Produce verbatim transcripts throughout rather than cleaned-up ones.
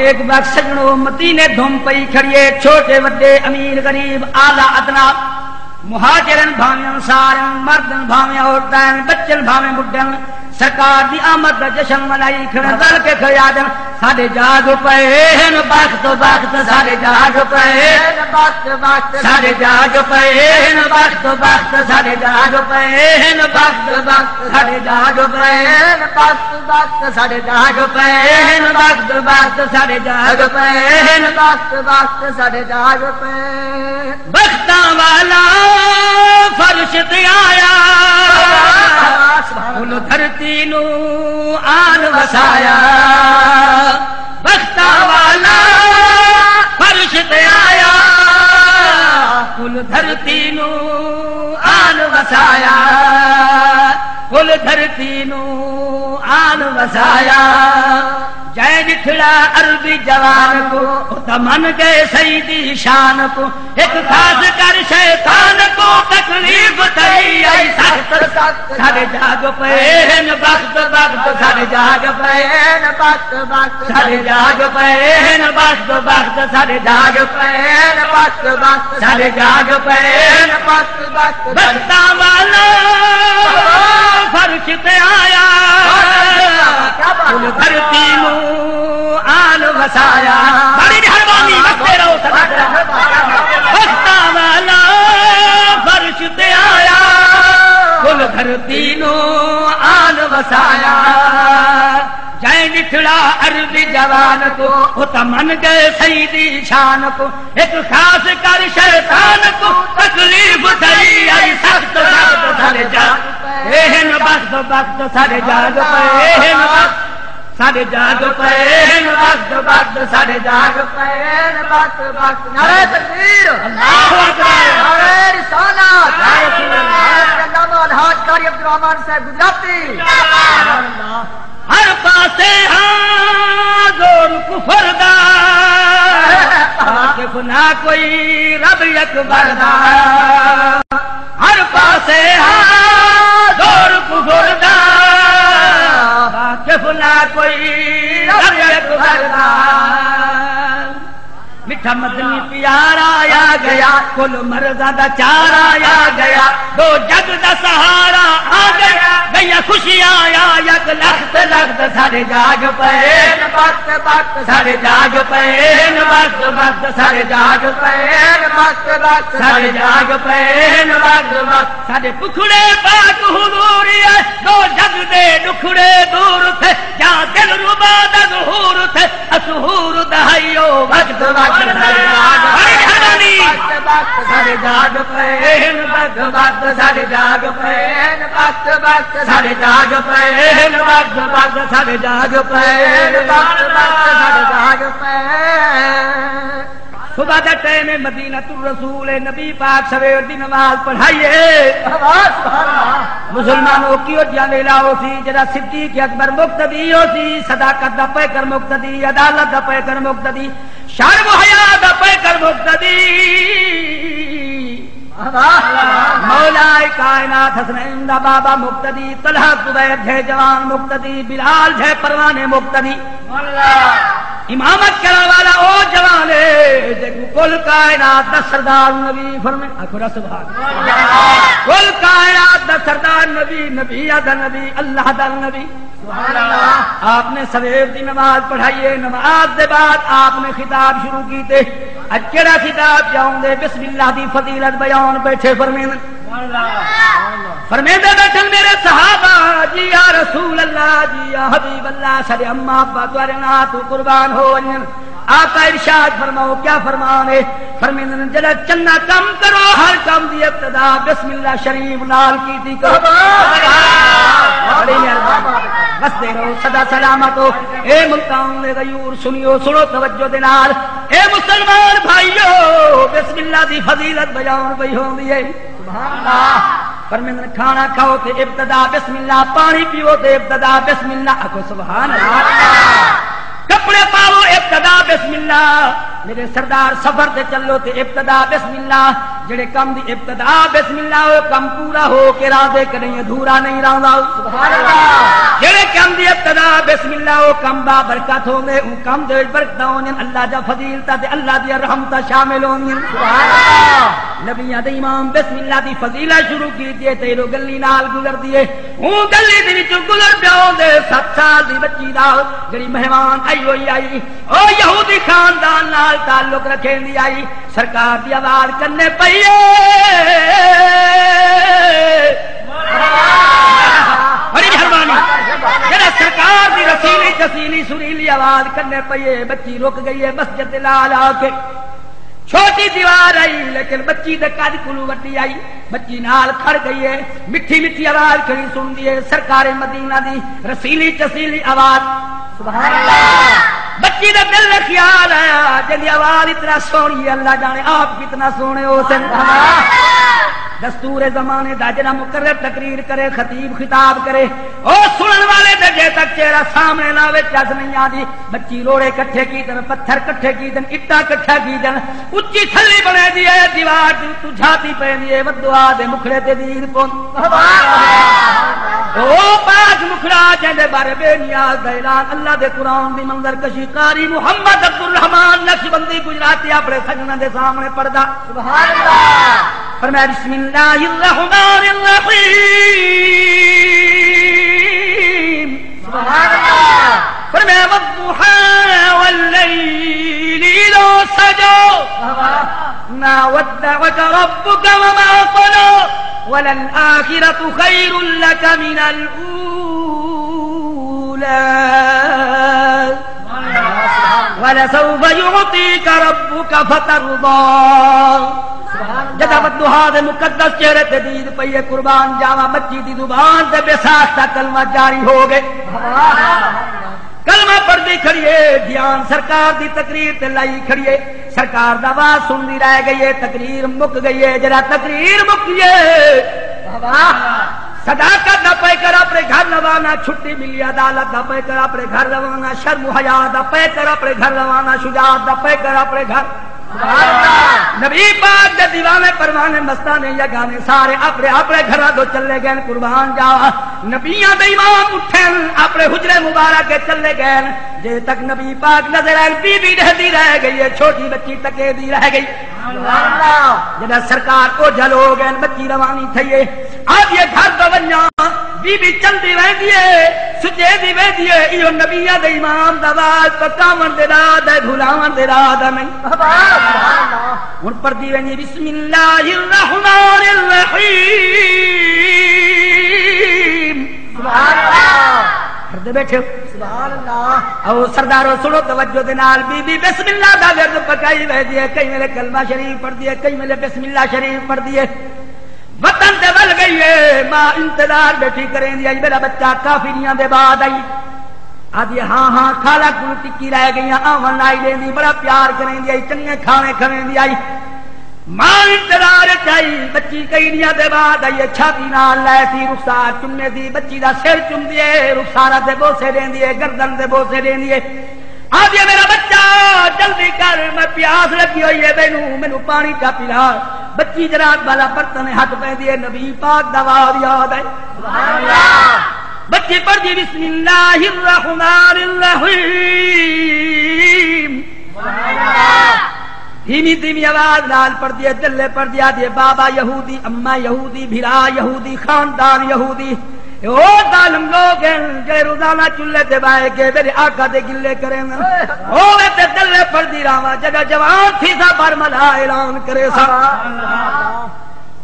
ایک بار سجنو، مدینے دھم پئی کھڑیے، چھوٹے وڈے، امیر غریب، اعلیٰ ادنیٰ، مہاجرن بھاویں انصارن، مردن بھاویں عورتن، بچن بھاویں بڈھن، سرکار دی آمد دا جشن منائی کھڑن، رل کے کھڑے آدن، ساڈے جاگ پئے ہن بخت، بخت ساڈے جاگ پئے ہن بخت، بخت ساڈے جاگ پئے ہن بخت، بخت ساڈے جاگ پئے ہن بخت، بخت ساڈے جاگ پئے ہن بخت، بخت ساڈے جاگ پئے ہن بخت، بخت ساڈے جاگ پئے ہن بخت، بخت ساڈے جاگ پئے۔ بختاں والا فرش تے آیا، کل دھرتی نو آن وسایا۔ بختاں والا فرش تے آیا، کل دھرتی نو آن وسایا، کل دھرتی نو آن وسایا۔ جئیں ݙٹھڑا عربی جوان کوں، او تاں من ڳئے سئیں دی شان کوں۔ ہک خاص کر شیطان کوں تکلیف تھئی آئی سخت، سخت ساݙے جاگ پئے ہن بخت، بخت ساݙے جاگ پئے ہن بخت، بخت ساݙے جاگ پئے ہن بخت، بخت ساݙے جاگ پئے ہن بخت، بخت ساݙے جاگ پئے ہن بخت، بخت بختاں والا فرش تے آیا، کیا بات ہے۔ کل دھرتی نو آن وسایا۔ بڑی مہربانی، وسدے رہو سدا سدا۔ بختاں والا فرش تے آیا، کل دھرتی نو آن وسایا۔ جئیں ݙٹھڑا عربی جوان کوں، او تاں من ڳئے سئیں دی شان کوں۔ ہک خاص کر شیطان کوں تکلیف تھئی آئی سخت، سخت ساݙے جاگ پئے ہن بخت، بخت ساݙے جاگ پئے ہن بخت، ساݙے جاگ پئے ہن بخت، بخت ساݙے جاگ پئے ہن بخت، بخت۔ نعرہ تکبیر۔ اللہ اکبر۔ نعرہ رسالت۔ یا رسول اللہ۔ حضرت علامہ الحاج قاری عبدالرحمان صاحب گجراتی۔ ہر پاسے ہاں زور کفر دا، واقف نہ کوئی رب اکبر دا۔ ہر پاسے ہاں زور کفر دا، واقف نہ کوئی رب اکبر دا۔ میٹھا مدنی پیارا آ گیا، کل مرضاں دا چارہ آ گیا، ݙو جڳ دا سہارا آ گیا، ڳئیاں خوشیاں آ یک لخت لخت، ساݙے جاگ پئے ہن بخت بخت، ساݙے جاگ پئے ہن بخت بخت، ساݙے جاگ پئے ہن بخت بخت، ساݙے جاگ پئے ہن بخت بخت۔ ساݙے پکھڑے پاک حضور اے، ݙو جڳ دے ݙکھڑے دور تھئے، یا دلربا دا ظہور تھئے، اسحور دا ہئی او وقت، وقت ساݙے جاگ پئے ہن بخت بخت، ساݙے جاگ پئے ہن بخت بخت، ساݙے جاگ پئے ہن بخت بخت، ساݙے جاگ پئے ہن بخت بخت، ساݙے جاگ پئے ہن بخت بخت، ساݙے جاگ پئے۔ صبح دا ٹائم ہے، مدینہ الرسول ہے، نبی پاک سویر دی نماز پڑھائیے۔ سبحان اللہ۔ مسلمانوں، کیہو جیہا ویلا ہوسی جیڑھا صدیق اکبر مقتدی ہوسی، صداقت دا پیکر مقتدی، عدالت دا پیکر مقتدی، شرم و حیا دا پیکر مقتدی۔ مولا کائنات حسنین دا بابا مقتدی، طلحہ زبیر جھے جوان مقتدی، بلال جھے پروانے مقتدی۔ امامت کرݨ والا او جوان ہے، جیکوں کل کائنات دا سردار نبی فرمائے۔ آکھو نا سبحان اللہ۔ کل کائنات دا سردار نبی، نبی دا نبی، اللہ دا نبی۔ سبحان اللہ۔ آپ نے سویر دی نماز پڑھائی ہے، نماز دے بعد آپ نے خطاب شروع کیتے۔ اڄ کیڑھا خطاب چاہندے؟ بسم اللہ دی فضیلت بیان بیٹھے فرمیندے۔ فرمیندے بیٹھن میرے صحابہ، جی یا رسول اللہ، جی یا حبیب اللہ، ساݙے اماں ابا تہاݙے ناں توں قربان ہو ونڄن۔ آقا ارشاد فرماؤ، کیا فرمان ہے؟ فرمیندن، جیڑھا چنڳا کم کرو، ہر کم دی ابتدا بسم اللہ شریف نال کیتی کرو۔ بڑی مہربانی۔ وسدے رہو، سدا سلامت ہو۔ اے ملتان دے غیور سنیو، سنو توجہ دے نال۔ اے مسلمان بھائیو، بسم اللہ دی فضیلت بیان پئی ہوندی ہے۔ سبحان اللہ۔ فرمیندن، کھانا کھاؤ تے ابتدا بسم اللہ، پاݨی پیو تے ابتدا بسم اللہ۔ آکھو سبحان اللہ۔ کپڑے پاؤ ابتدا بسم اللہ۔ میرے سردار، سفر تے چلو تے ابتدا بسم اللہ۔ جڑے کم دی ابتدا بسم اللہ، او کم پورا ہو کے راہندے، کݙہیں ادھورا نہیں راہندا۔ سبحان اللہ۔ جڑے کم دی ابتدا بسم اللہ، او کم بابرکت ہوندے، اوں کم دے وچ برکتاں ہوندین، اللہ دیاں فضیلتاں تے اللہ دیاں رحمتاں شامل ہوندین۔ سبحان اللہ۔ نبیاں دے امام بسم اللہ دی فضیلت شروع کیتی ہے تے ایݙو ڳلی نال گزردی ہے۔ اوں ڳلی دے وچوں گزر پیا ہوندے، ست سال دی ٻچی دا، جڑی مہمان آئی ہوئی آئی، او یہودی خاندان نال تعلق رکھیندی آئی، سرکار دی آواز کنے پئی اے۔ بڑی مہربانی۔ جڑا سرکار دی رسیلی جسیلی سریلی آواز کنے پئی اے، ٻچی رک ڳئی اے، مسجد دے نال آ کے چھوٹی دیوار آئی، لیکن ٻچی دے قد کولوں وݙی آئی۔ ٻچی نال کھڑ ڳئی ہے، مٹھی مٹھی آواز کھڑی سݨدی ہے، سرکار مدینہ دی رسیلی چسیلی آواز۔ سبحان اللہ۔ ٻچی دے دل دے خیال آیا، جیندی آواز اتنا سوہݨی ہے، اللہ ڄاݨے آپ کتنا سوہݨے ہوسن۔ دستور زمانے دا جڑا مقرر تقریر کرے، خطیب خطاب کرے، او سݨݨ والے دے جے تک چہرہ سامݨے نہ آوے، چس نہیں آندی۔ ٻچی روڑے کٹھے کیتن، پتھر کٹھے کیتن، اٹاں کٹھا کیتن، اچی تھلی بݨیندی ہے، دیوار دے اتوں جھاتی پیندی ہے، ودعا دے مکھڑے تے دید پوندی۔ او پاک مکھڑا جیندے بارے بے نیاز دا اعلان اللہ دے قرآن دی منظر کشی قاری محمد عبدالرحمان نقشبندی گجراتی اپݨے سڄݨاں دے سامݨے پڑھدا۔ سبحان اللہ۔ فرمایا، بسم اللہ الرحمن الرحیم۔ سبحان اللہ۔ فرمایا، والضحی واللیل اذا سجی۔ ما ودعک ربک وما قلی۔ وللآخرۃ خیر لک من الأولی۔ ولسوف یعطیک ربک فترضی۔ جݙاں والضحی دے مقدس چہرے تے دید پئی ہے، قربان جاواں، ٻچی دی زبان تے بے ساختہ کلمہ جاری ہو ڳئے۔ کلمہ پڑھدی کھڑی ہے، دھیان سرکار دی تقریر تے لائی کھڑی ہے۔ سرکار دا وعظ سݨدی رہ ڳئی ہے، تقریر مک ڳئی ہے۔ جڑا تقریر مکی ہے، صداقت دا پئے کر اپݨے گھر روانہ، چھٹی ملی عدالت دا پئے کر اپݨے گھر روانہ، شرم و حیا دا پئے کر اپݨے گھر روانہ، شجاعت دا پئے کر اپݨے گھر۔ نبی پاک دے دیوانے، پروانے، مستانے یا گانے سارے اپݨے اپݨے گھراں توں چلے ڳئے۔ قربان جاواں، نبیاں دے امام اٹھن، اپݨے حجرے مبارک چلے ڳئے۔ جے تک نبی پاک نظر آئے، بی بی ݙہدی رہ ڳئی ہے، چھوٹی ٻچی تکیندی رہ ڳئی۔ جݙاں سرکار اوجھل ہو ڳئے، ٻچی روانی تھئی ہے، آہدی ہے گھر توں ونڄاں، بی بی چلدی ویندی ہے، سڄیندی ویندی ہے، ایہو نبیاں دے امام دا وعظ پکاوݨ دے راہ دا ہے، بھلاوݨ دے راہ دا نہیں۔ ہݨ پڑھدی ویندی، بسم اللہ الرحمن الرحیم۔ سبحان اللہ۔ پڑھدے ٻیٹھے ہو؟ سبحان اللہ۔ او سردارو، سݨو توجہ دے نال، بی بی بسم اللہ دا ورد پکائی ویندی ہے، کئی ویلے کلمہ شریف پڑھدی ہے، کئی ویلے بسم اللہ شریف پڑھدی ہے۔ وطن تے ول ڳئی ہے، ماں انتظار ٻیٹھی کریندی آئی، میرا بچہ کافی ݙینہاں دے بعد آئی۔ آہدی، ہاں ہاں، خالہ کولوں ٹکی رہ ڳئی ہے، آوݨ آئی ݙیندی، بڑا پیار کریندی آئی، چنڳے کھانے کھویندی آئی۔ ماں انتظار اچ آئی، ٻچی کئی ݙینہاں دے بعد آئی ہے، چھاتی نال لائے سی، رخسار چمے سی، ٻچی دا سر چمدی ہے، رخسارا تے بوسے ݙیندی ہے، گردن تے بوسے ݙیندی ہے۔ آہدی ہے، میرا بچہ، جلدی کر، میں پیاس لڳی ہوئی ہے مینوں، مینوں پاݨی چا پلا۔ ٻچی جناب والا برتن ہتھ پیندی ہے، نبی پاک دا وعظ یاد ہے۔ سبحان اللہ۔ ٻچی پڑھدی، بسم اللہ الرحمن الرحیم۔ سبحان اللہ۔ دھیمی دھیمی آواز نال پڑھدی ہے، دلے پڑھدی، آہدی ہے، بابا یہودی، اماں یہودی، بھرا یہودی، خاندان یہودی۔ اے او ظالم لوگ ہن جڑے روزانہ چولہے تے ٻہہ کے میرے آقا دے گلے کریندن۔ ہووے تے دلے پڑھدی راہواں، جݙاں جوان تھیساں برملا اعلان کریساں۔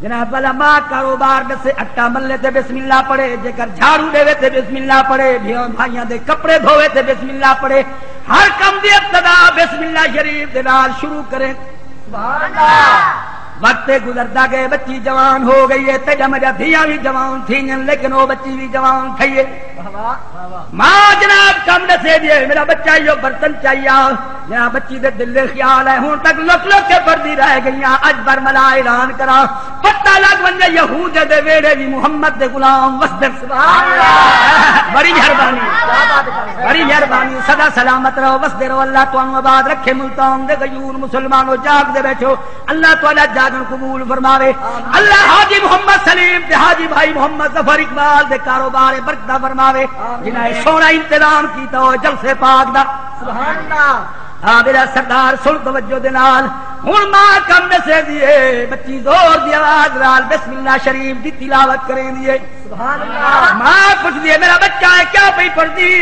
جناب والا ماں کاروبار ݙسے، اٹا ملے تے بسم اللہ پڑھے، جیکر جھاڑو ݙیوے تے بسم اللہ پڑھے، بھیاں بھائیاں دے کپڑے دھووے تے بسم اللہ پڑھے، ہر کم دی ابتدا بسم اللہ شریف دے نال شروع کرے۔ سبحان اللہ۔ وقت گزردا ڳئے، ٻچی جوان ہو ڳئی ہے، تیݙا میݙا دھیاں وی جوان تھیندین، لیکن او ٻچی وی جوان تھئی ہے۔ واہ واہ، واہ واہ۔ ماں جناب کم ݙسیندی ہے، میݙا ٻچہ ایہو برتن چائی آ، جناب، بچی دے دل دے خیال ہے، ہن تک لک لک کے پڑھدی رہ گئیاں۔ اج برملا اعلان کراں، پتہ لگ ونڄے یہودیاں دے ویڑے وی محمد دے غلام وسدن۔ سبحان اللہ۔ بڑی مہربانی، بڑی مہربانی، سدا سلامت رہو، وسدے رہو، اللہ تہانوں آباد رکھے۔ ملتان دے غیور مسلمانو، جاگدے ٻیٹھو، اللہ تہاݙا جاگݨ قبول فرماوے۔ اللہ حاجی محمد سلیم تے حاجی بھائی محمد ظفر اقبال دے کاروبار برکتاں فرماوے، جنہاں اے سوہݨا انتظام کیتا ہوئے جلسے پاک دا۔ سبحان اللہ۔ ہاں میرا سردار، سن توجہ دے نال، ہݨ ماں کم ݙسیندی اے، بچی زور دی آواز نال بسم اللہ شریف دی تلاوت کریندی اے۔ سبحان اللہ۔ ماں پچھدی اے، میرا بچہ اے، کیا پئی پڑھدی؟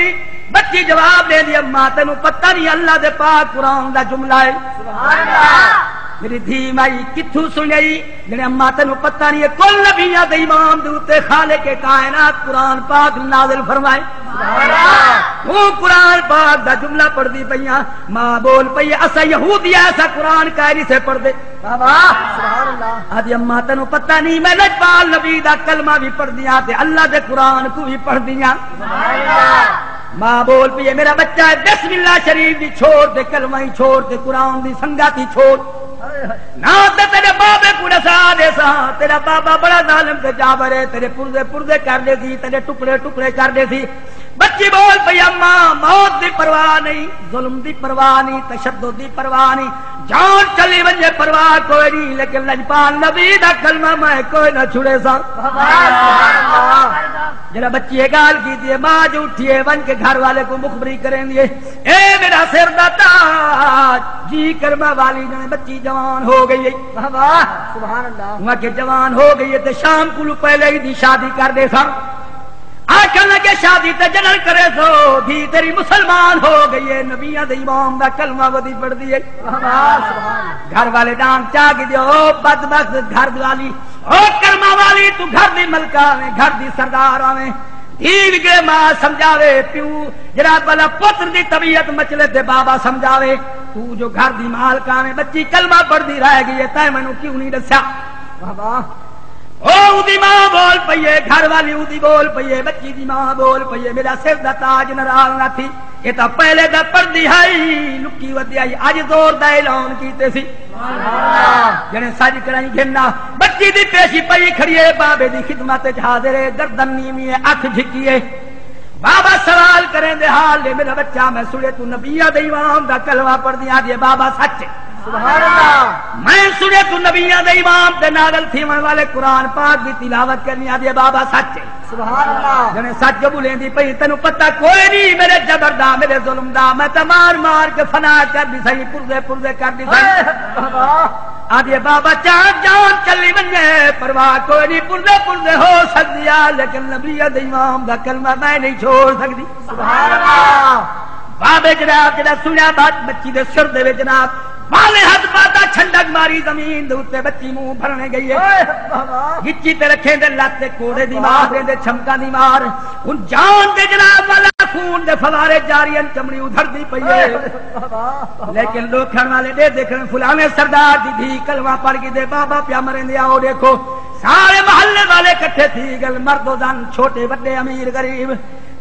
بچی جواب ݙیندی اے، اماں تینوں پتہ نہیں، اللہ دے پاک قرآن دا جملہ اے۔ سبحان اللہ۔ میری دھی مائی کتھوں سݨائی؟ جݙے اماں تینوں پتہ نہیں اے، کل نبیاں دے امام دے اتے خالق کائنات قرآن پاک نازل فرمائے۔ سبحان اللہ۔ ہوں قرآن پاک دا جملہ پڑھدی پئی آں، ماں بول پئی اے، اساں یہودی آں، اساں قرآن کائے نہیں سے پڑھدے۔ واہ واہ، سبحان اللہ۔ آہدی اماں تینوں پتہ نہیں، میں لجپال نبی دا کلمہ وی پڑھدی آں تے اللہ دے قرآن کوں وی پڑھدی آں۔ سبحان اللہ۔ ماں بول پئی اے، میرا بچہ اے، بسم اللہ شریف دی چھوڑ تے کلمہ ہی چھوڑ تے قرآن دی سنگت ہی چھوڑ۔ نہ تے تیݙے بابے کوں ݙسا ݙیساں، تیݙا بابا بڑا ظالم تے جابر اے، تیݙے پرزے پرزے کر ݙیسی، تیݙے ٹکڑے ٹکڑے کر ݙیسی۔ بچی بول پئی، اماں، موت دی پرواہ نہیں، ظلم دی پرواہ نہیں، تشدد دی پرواہ نہیں، جان چلی ونڄے پرواہ کوئی نہیں، لیکن لجپال نبی دا کلمہ میں کوئی نہ چھڑیساں۔ جݙاں بچی اے ڳالھ کیتی اے، ماں جو اٹھی اے، ونڄ کے گھر والے کوں مخبری کریندی اے، اے میرا سر دا تاج، جی کرما والی، جݙاں بچی جوان ہو ڳئی اے۔ واہ واہ، سبحان اللہ۔ اوں آکھے جوان ہو ڳئی اے تے شام کوں پہلے ہی دی شادی کر ݙیساں۔ آکھݨ لڳے، شادی تے جݙݨ کریسو، دھی تیݙی مسلمان ہو ڳئی اے، نبیاں دے امام دا کلمہ ودی پڑھدی اے۔ سبحان اللہ۔ گھر والے ݙانگ چا گھدے، او بدبخت گھر والی، او کرما والی، توں گھر دی ملکہ آویں، گھر دی سردار آویں۔ دھی وی ڳئے، ماں سمجھاوے، پیو جݙاں بھلا پتر دی طبیعت مچلے تے بابا سمجھاوے، توں جو گھر دی مالک آویں، بچی کلمہ پڑھدی رہ ڳئی اے، تیں مینوں کیوں نہیں ݙسیا؟ واہ واہ۔ او اودی ماں بول پئی اے، گھر والی اودی بول پئی اے، بچی دی ماں بول پئی اے، میرا سر دا تاج ناراض نہ تھی، اے تاں پہلے دا پڑھدی ہئی، لکی ودی ہئی، اڄ زور دا اعلان کیتے سی۔ جݙاں سج کڑاہیں گھن آ، بچی دی پیشی پئی کھڑی اے، بابے دی خدمت اچ حاضر اے، گردن نیوی اے، اکھ جھکی اے۔ بابا سوال کریندے، حال ݙے میرا بچہ، میں سݨے توں نبیاں دے امام دا کلمہ پڑھدی آہدی اے، بابا سچ اے؟ سبحان اللہ۔ میں سݨے توں نبیاں دے امام دے نازل تھیوݨ والے قرآن پاک دی تلاوت کریندی آہدی اے، بابا سچ اے؟ سبحان اللہ۔ جݙاں سچ جو ٻولیندی پئی، تینوں پتہ کوئی نہیں میرے جبر دا، میرے ظلم دا، میں تاں مار مار کے فنا کر ݙسائی، پرزے پرزے کر ݙسائی۔ واہ۔ آہدی اے، بابا چاہے جان چلی ونڄے، پرواہ کوئی نہیں، پرزے پرزے ہو سڳدی اے، لیکن نبی دے امام دا کلمہ میں نہیں چھوڑ سڳدی۔ سبحان اللہ۔ بابے جناب جݙاں سݨیا بات بچی دے سر دے وچ جناب، والے ہتھ پاتا، چھنڈک ماری زمین دے اتے، بچی منہ بھرݨے ڳئی اے۔ اوئے بابا۔ ڳچی تے رکھیندے لت تے کوڑے دی مار، ݙیندے چھمکاں دی مار۔ ہݨ جان دے جناب والا خون دے فوارے جاری ہن، چمڑی ادھردی پئی اے۔ لیکن ݙوکھݨ والے ݙیہدے کھڑن، فلانے سردار دی دھی کلمہ پڑھ گھدے، بابا پیا مریندے، آؤ ݙیکھو۔ سارے محلے والے کٹھے تھی ڳئے، مرد و زن، چھوٹے وݙے، امیر غریب،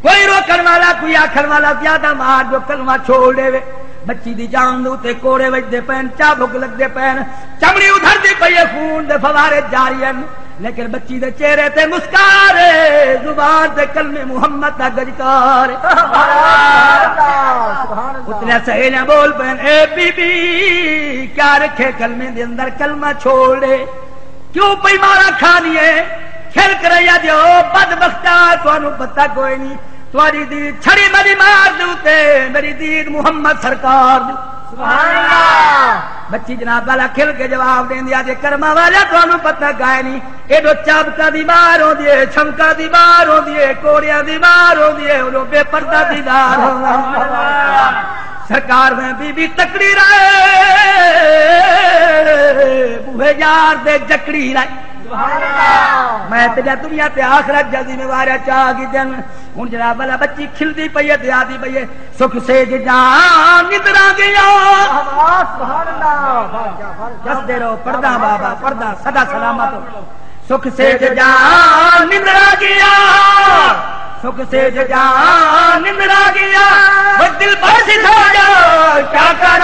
کوئی روکݨ والا، کوئی آکھݨ والا، زیادہ مار جو کلمہ چھوڑ ݙیوے۔ بچی دی جان دے اتے کوڑے وڄدے پئن، چابک لڳدے پئن، چمڑی ادھردی پئی اے، خون دے فوارے جاری ہن۔ لیکن بچی دے چہرے تے مسکار اے، زبان تے کلمے محمد دا گجکار اے۔ سبحان اللہ، سبحان اللہ۔ اتلیاں سہیلیاں بول پئن، اے بی بی، کیا رکھے کلمے دے اندر، کلمہ چھوڑ ݙے، کیوں پئی مارا کھانی اے؟ کھل کر آہدی اے، او بدبختا، تہانوں پتہ کوئی نہیں، تہاݙی دید چھڑی میݙی مار دے اتے، میݙی دید محمد سرکار دی۔ سبحان اللہ۔ بچی جناب والا کھل کے جواب ݙیندی اے، جے کرما والا تہانوں پتہ کائے نہیں، ایݙو چابکاں دی مار ہوندی اے، چھمکاں دی مار ہوندی اے، کوڑیاں دی مار ہوندی اے، اوݙو بے پردہ دی مار ہوندی اے۔ سرکار میں بی بی تکڑی رہے، بوہے یار دے جکڑی رہے۔ سبحان اللہ۔ میں تیݙا دنیا تے آخرت دا ذمہ وار چا گھدن۔ ہݨ جناب والا بچی کھلدی پئی اے تے آہدی پئی اے، سکھ سیج جاں نندراں ڳیا۔ واہ، سبحان اللہ۔ جس دے رو پردہ بابا، پردہ سدا سلامت۔ سکھ سیج جاں نندراں ڳیا، سکھ سیج جاں نندراں ڳیا۔ او دلبر سدھا جا، کیا کر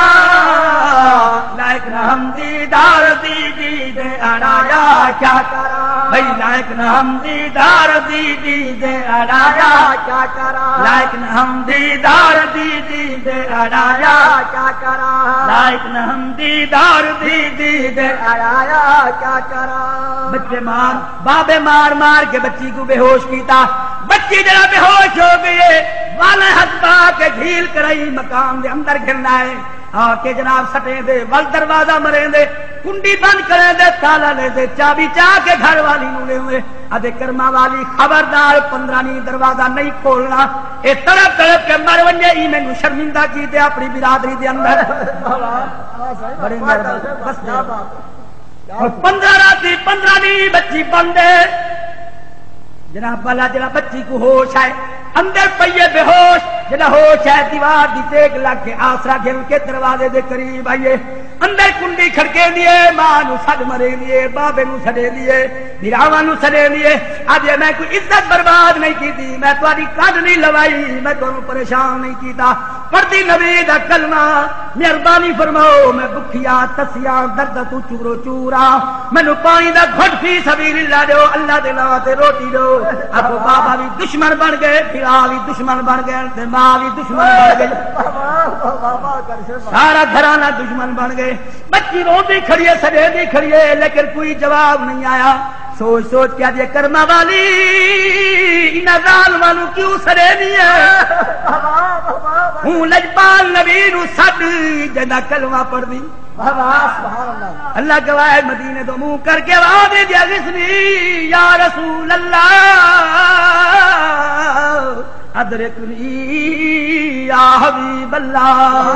اڑایا کیا کراں؟ بھئی لائق نہ ہم دیدار دی دید اڑایا کیا کراں؟ لائق نہ ہم دیدار دی دید اڑایا کیا کراں؟ لائق نہ ہم دیدار دی دید اڑایا کیا کراں؟ بچے مار، بابے مار مار کے بچی کوں بے ہوش کیتا۔ بچی جڑا بے ہوش ہو ڳئی ہے، والا ہتھ پا کے جھیل کرائی مقام دے اندر گھن آئے۔ آ کے جناب سٹیندے، ول دروازہ مریندے، کنڈی بند کریندے، تالا لیندے، چابی چا کے گھر والی نوں ݙیندے۔ آہدے، کرماں والی، خبردار، پندرہ ݙینھ دروازہ نہیں کھولنا۔ اے تڑپ تڑپ کے مر ونڄے، ایں مینوں شرمندہ کیتے اپݨی برادری دے اندر۔ بڑی مہربانی۔ بس۔ ہݨ پندرہ راتی، پندرہ ݙینھ بچی بند ہے۔ جناب والا، جڑا بچی کوں ہوش ہے، اندر پئی ہے بے ہوش، جڑا ہوش ہے، دیوار دی ٹیک لگ کے آسرا گھن کے دروازے دے قریب آئی ہے۔ اندر کنڈی کھڑکیندی ہے، ماں نوں سݙ مریندی ہے، بابے نوں سݙیندی ہے، بھراواں نوں سݙیندی ہے۔ آہدی ہے، میں کوئی عزت برباد نہیں کیتی، میں تہاݙی کڈھ نہیں لوائی، میں تہانوں پریشان نہیں کیتا۔ پڑھدی نبی دا کلمہ، مہربانی فرماؤ، میں بکھیا تسیاں، درد توں چورو چور آں، مینوں پاݨی دا گھٹ فی سبیل اللہ ݙیو، اللہ دے ناں تے روٹی ݙیو۔ آکھو، بابا وی دشمن بݨ ڳئے، بھرا وی دشمن بݨ ڳئے، تے ماں وی دشمن بݨ ڳئی۔ سارا گھرانہ دشمن بݨ ڳئے۔ بچی روندی کھڑی ہے، سݙیندی کھڑی ہے، لیکن کوئی جواب نہیں آیا۔ سوچ سوچ کے آہدی ہے، کرماں والی، انہاں ظالماں نوں کیوں سݙیندی ہے؟ ہوں لجپال نبی نوں سݙ، جیندا کلمہ پڑھدی۔ اللہ گواہ ہے، مدینے توں منہ کر کے آواز ݙیندی ہے، اغثنی یا رسول اللہ، ادرکنی یا حبیب اللہ۔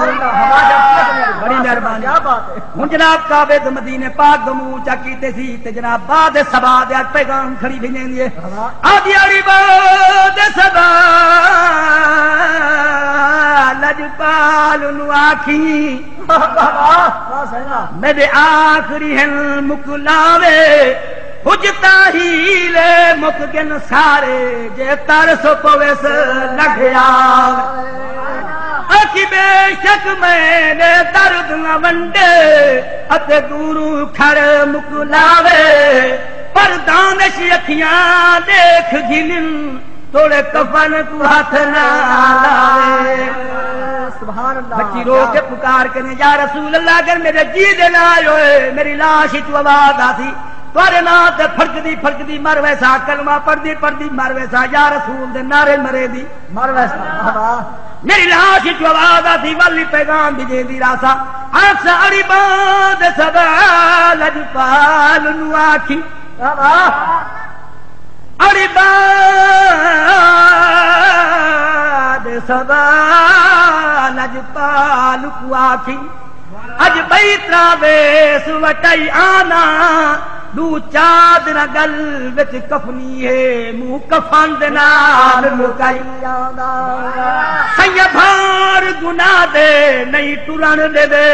بڑی مہربانی۔ ہݨ جناب کعبے توں مدینے پاک توں منہ چا کیتے سی تے جناب باد صبا دے پیغام کھڑی بھیجیندی ہے۔ آہدی، اڑی باد صبا، لجپال نوں آکھیں، میݙے آخری ہن مکلاوے، حجتاں حیلے مک ڳن سارے، جے ترس پویس لنگھ آوے۔ آکھی، بے شک میݙے درد نہ ونڈے، اتے دوروں کھڑ مکلاوے، پر دانش اکھیاں ݙیکھ گھنن، توڑے کفن کوں ہتھ نہ لاوے۔ سبحان اللہ۔ بچی رو کے پکار کنے، یا رسول اللہ، اگر میݙے جی دے نال ہوئے، میݙی لاش اچوں آواز آسی، تہاݙے ناں تے پھڑکدی پھڑکدی مر ویساں، کلمہ پڑھدی پڑھدی مر ویساں، یا رسول دے نعرے مریندی مر ویساں۔ واہ۔ میݙی لاش اچوں آواز آسی، ول پیغام بھیجیندی رہساں۔ آکھساں، اڑی باد صبا، لجپال نوں آکھیں۔ واہ۔ اڑی باد صبا، لجپال کوں آکھیں، اڄ ٻئی تراویس وٹائی آنا، ݙو چادراں ڳل وچ کفنی ہے، موں کفن دے نال لکائی آنا۔ سئیں بھار گناہ دے نہیں ٹرݨ ݙیندے،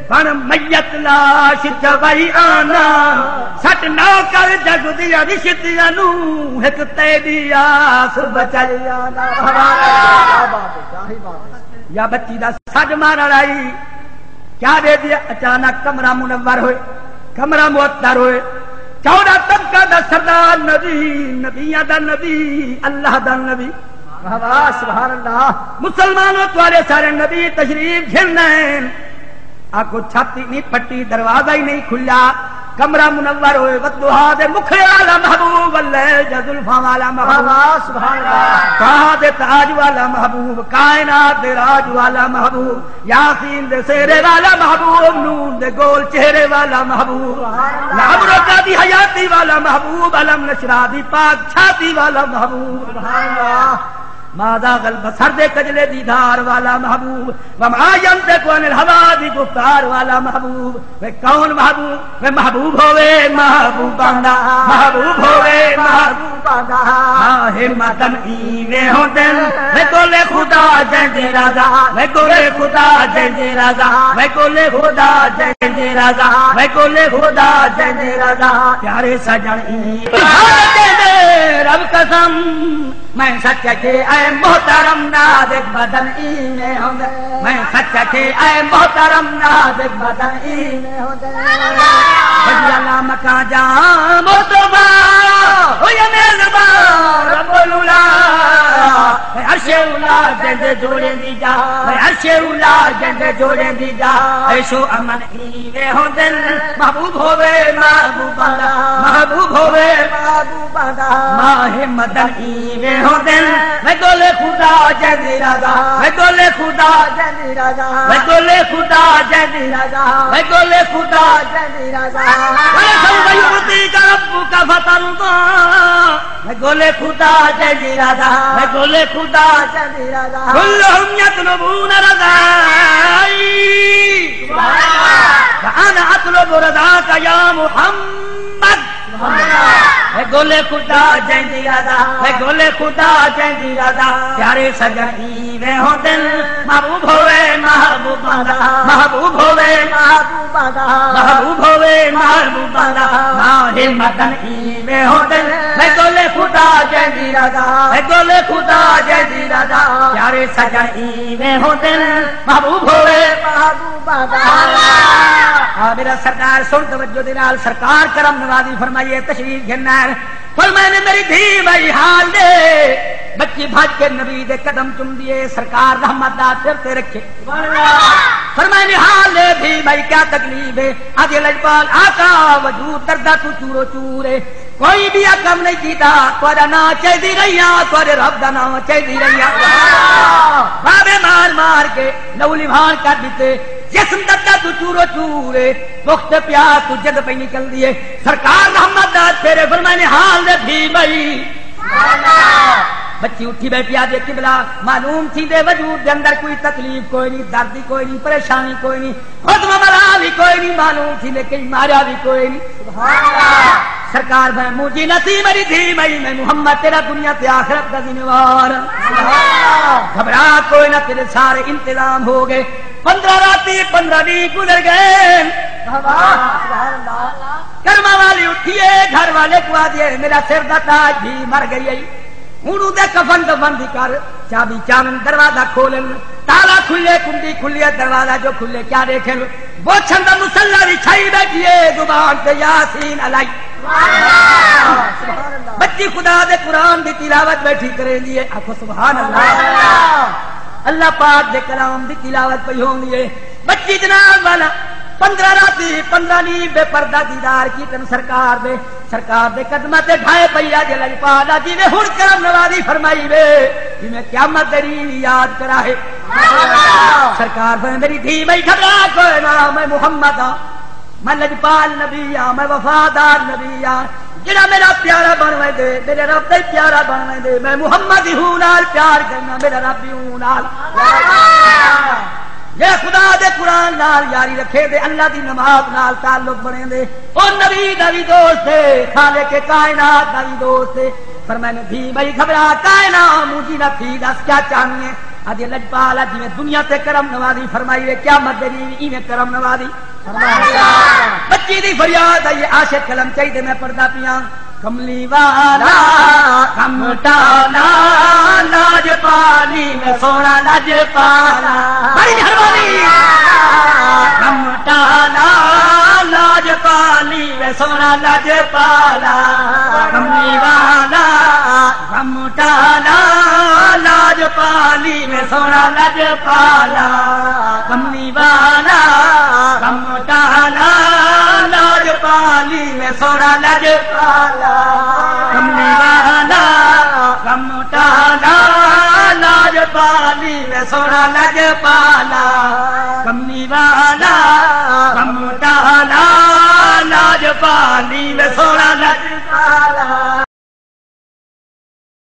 بݨ میت لاش چوائی آنا، سٹ نوکر جڳ دیاں رشتیاں نوں، ہک تیݙی آس بچائی آنا۔ کیا بات ہے، کیا ہی بات ہے۔ یا بچی دا سݙ مارݨ آئی، کیا ݙیہدی ہے؟ اچانک کمرہ منور ہوئے، کمرہ معطر ہوئے، چوݙاں طبقاں دا سردار نبی، نبیاں دا نبی، اللہ دا نبی۔ واہ واہ، سبحان اللہ۔ مسلمانوں، تہاݙے سارے نبی تشریف گھن آئے۔ آکھو، چھت ہی نہیں پھٹی، دروازہ ہی نہیں کھلیا۔ کمرہ منور ہوئے، والضحیٰ دے مکھڑے والا محبوب، واللیل دے زلفاں والا محبوب، واہ واہ، سبحان اللہ۔ طٰہٰ دے تاج والا محبوب، کائنات دے راج والا محبوب، یاسین دے سہرے والا محبوب، نون دے گول چہرے والا محبوب، سبحان اللہ۔ لامرکہ دی حیاتی والا محبوب، الم نشرح دی پاک چھاتی والا محبوب۔ سبحان اللہ۔ ما زاغ البصر دے کجلے دی دھار والا محبوب، وما ینطق عن الہویٰ دی گفتار والا محبوب۔ وے کون محبوب؟ وے محبوب ہووے محبوباں دا، محبوب ہووے محبوباں دا۔ ہاں، ہمتاں ایویں ہوندن، وے قول خدا جیندے رضا، وے قول خدا جیندے رضا، وے قول خدا جیندے رضا، وے قول خدا جیندے رضا۔ پیارے سڄݨ، ایویں رب قسم، میں سچ آکھے اے محترم نازک بدن ایویں ہوندے۔ میں سچ آکھے اے محترم نازک بدن ایویں ہوندے۔ وجی اللہ مکاں جاں مصطفیٰ، او یا میزبان رب العلا۔ اے عرش اولا جیندے جوڑیں دی جا، اے عرش اولا جیندے جوڑیں دی جا۔ عیش و امن ایویں ہوندن، محبوب ہووے محبوباں دا، محبوب ہووے محبوباں دا۔ ماہ مدن ایویں ہوندن، میں گل خدا جیندی رضا، میں گل خدا جیندی رضا، میں گل خدا جیندی رضا، میں گل خدا جیندی رضا۔ ولسوف یعطیک ربک فترضی۔ میں گل خدا جیندی رضا، میں گل خدا جیندی رضا۔ کلہم یطلبون رضائی، سبحان اللہ۔ فانا اطلب رضاک یا محمد۔ سبحان اللہ۔ میں گل خدا جیندی رضا، میں گل خدا جیندی رضا۔ پیارے سجݨ ایویں ہوندن، محبوب ہووے محبوباں دا، محبوب ہووے محبوباں دا، محبوب ہووے محبوباں دا۔ ماہ مدن ایویں ہوندن، میں گل خدا جیندی رضا، میں گل خدا جیندی رضا۔ پیارے سجݨ ایویں ہوندن، محبوب ہووے محبوباں دا۔ آ میرا سرکار سݨ توجہ دے نال، سرکار کرم نوازی فرمائیے، تشریف گھن آئے۔ فرمائے نے میری دھی بھائی حال دے، بچی بھج کے نبی دے قدم چمدی ہے، سرکار رحمت دا سر تے رکھے۔ فرمائے نے حال دے دھی بھائی کیا تکلیف ہے؟ آدھی لجپال آقا وجود دردہ تو چورو چور ہے، کوئی بھی کم نہیں کیتا، تہاڈا نام چاہیدی رہیا، تہاڈے رب دا نام چاہیدی رہیا۔ بابے مار مار کے لہو لوہان کر ݙتے، جسم دردہ تو چورو چور ہے، بخت پیاس تو جد پئی نکلدی ہے۔ سرکار رحمت دا پھیرے فرمائے نے حال دے دھی بھائی۔ بچی اٹھی بیٹھی آ دے قبلہ، معلوم تھی دے وجود دے اندر کوئی تکلیف کوئی نہیں، درد کوئی نہیں، پریشانی کوئی نہیں، خود مبلا بھی کوئی نہیں، معلوم تھی دے کہیں ماریا بھی کوئی نہیں۔ سبحان اللہ۔ سرکار میں مجھے نہ تھی میری دھی بھائی، میں محمد تیرا دنیا تے آخرت دا ذمہ وار۔ سبحان اللہ۔ گھبرا کوئی نہ، تیرے سارے انتظام ہو گئے۔ پندرہ راتی، پندرہ ݙینھ گزر ڳئے۔ واہ، سبحان اللہ۔ کرما والی اٹھی ہے، گھر والے کو آدھی ہے، میرا سر دا تاج بھی مر گئی ہے۔ ہݨ اوندے کفن دفن دی کر، چابی چاون، دروازہ کھولن، تالا کھلے، کنڈی کھلی ہے، دروازہ جو کھلے کیا ݙیکھن؟ بوچھن دا مصلا وچھائی بیٹھی ہے، زبان تے یاسین الائی۔ سبحان اللہ۔ بچی خدا دے قرآن دی تلاوت بیٹھی کریندی ہے، آکھو سبحان اللہ۔ اللہ پاک دے کلام دی تلاوت پئی ہوندی ہے۔ بچی جناب والا پندرہ راتی، پندرہ ݙینھ بے پردہ دیدار کیتن سرکار دے، سرکار دے قدماں تے ڈھائے پئی آ جے لجپال آ جیویں ہݨ کرم نوازی فرمائی وے، جیویں قیامت دے ݙینھ یاد کراہے۔ سرکار فرمائے میری دھی بھائی گھبرا کوئی نہ، میں محمد ہاں، میں لجپال نبی ہاں، میں وفادار نبی ہاں۔ جڑا میرا پیارا بݨ ویندے، میرے رب دا ہی پیارا بݨ ویندے۔ میں محمد ہی ہوں نال پیار کرنا، میرا رب ہی ہوں نال۔ جے خدا دے قرآن نال یاری رکھے دے، اللہ دی نماز نال تعلق بݨے دے، او نبی دا وی دوست ہے، خالق کائنات دا وی دوست ہے۔ فرمائے نے دھی بھائی گھبرا کائنا، مجھے نہ تھی دس کیا چاہنی ہے؟ آدھی لجپال آ جیویں دنیا تے کرم نوازی فرمائی ہے، قیامت دے ݙینھ ایویں کرم نوازی۔ بچی دی فریاد آئی، عاشق قلم چاہیدے میں پڑھدا پیاں۔ کملی والا، کم ٹالا، لاج پالی میں سوہݨا لاج پالا۔ بڑی مہربانی۔ کم ٹالا، لاج پالی میں سوہݨا لاج پالا۔ کملی والا، کم ٹالا، لاج پالی میں سوہݨا لاج پالا۔ کملی والا، کم ٹالا، لاج پالی میں سوہݨا لاج پالا۔ کملی والا، کم ٹالا، لاج پالی میں سوہݨا لاج پالا۔ کملی والا، کم ٹالا، لاج پالی میں سوہݨا